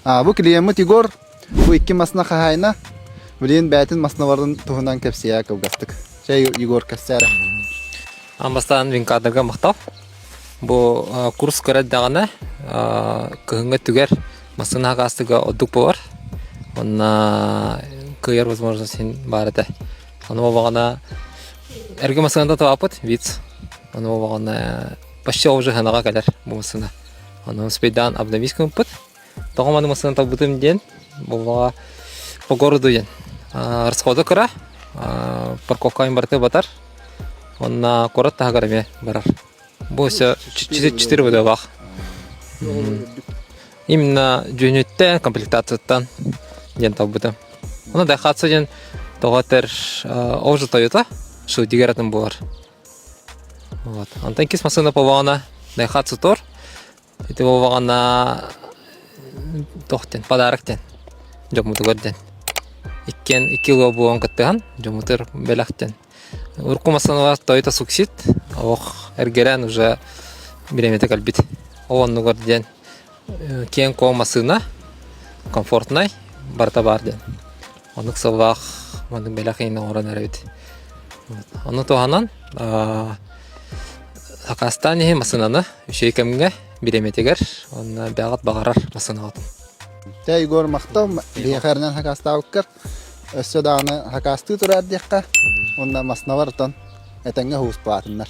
Бу клиеммыт Егор, бу икки масна хаһаайына. Билигин бэйэтин масналарын туһунан кэпсиэ кылгастык. Чэй, Егор, кэпсээ эрэ. Аан бастаан Винкадарга махтал. Бу курс кыра эрдэҕинэ кыһыҥҥы өттүгэр массыына хакаастыга ордук буолар. Онно кыайар возможность син баар этэ. Ону буоллаҕына эргэ массыыната табааппыт Виц. Ону буоллаҕына почти уже сыанаҕа кэлэр бу массыына. Ону успейдаан обновить гыммыппыт. Тоҕо маны массыына талбытым диэн буоллаҕа по городу диэн. Расхода кыра, парковкаҕа барыта батар. Онно куорат таһыгар эмиэ барар. Бу өссө 4 выдалаах. Именно дьүһүнүттэн, комплектацияттан диэн талбытым. Ону Daihatsu диэн тоҕо этэр ол же Toyota, шилдигер атын буолар. Вот. Онтон иккис массыына буоллаҕына Daihatsu Tor. Ити буоллаҕына туох диэн подарок диэн дьоммутугар диэн. Иккиэн икки ыал буолан кыттыһан дьоммутугар бэлэх диэн. Урукку массыыналар Toyota Succeed олох эргэрэн уже бириэмэтэ кэлбит. Ол оннугар диэн киэҥ-куоҥ массыына комфортнай барыта баар диэн. Оннук сыллаах маннык бэлэх иһин оҥорон эрэбит. Ону туһанан сакаастаан иһин массыынаны үчүгэй кэмҥэ бириэмэтигэр уонна бэҕэт баҕарар массыынаҕытын. Дьэ, Егор, махтал биһиэхэ эрэнэн сакаастаабыккар. Өссө даҕаны сакаастыы тураар диэххэ уонна массыыналар оттон этэҥҥэ уһуспаатыннар.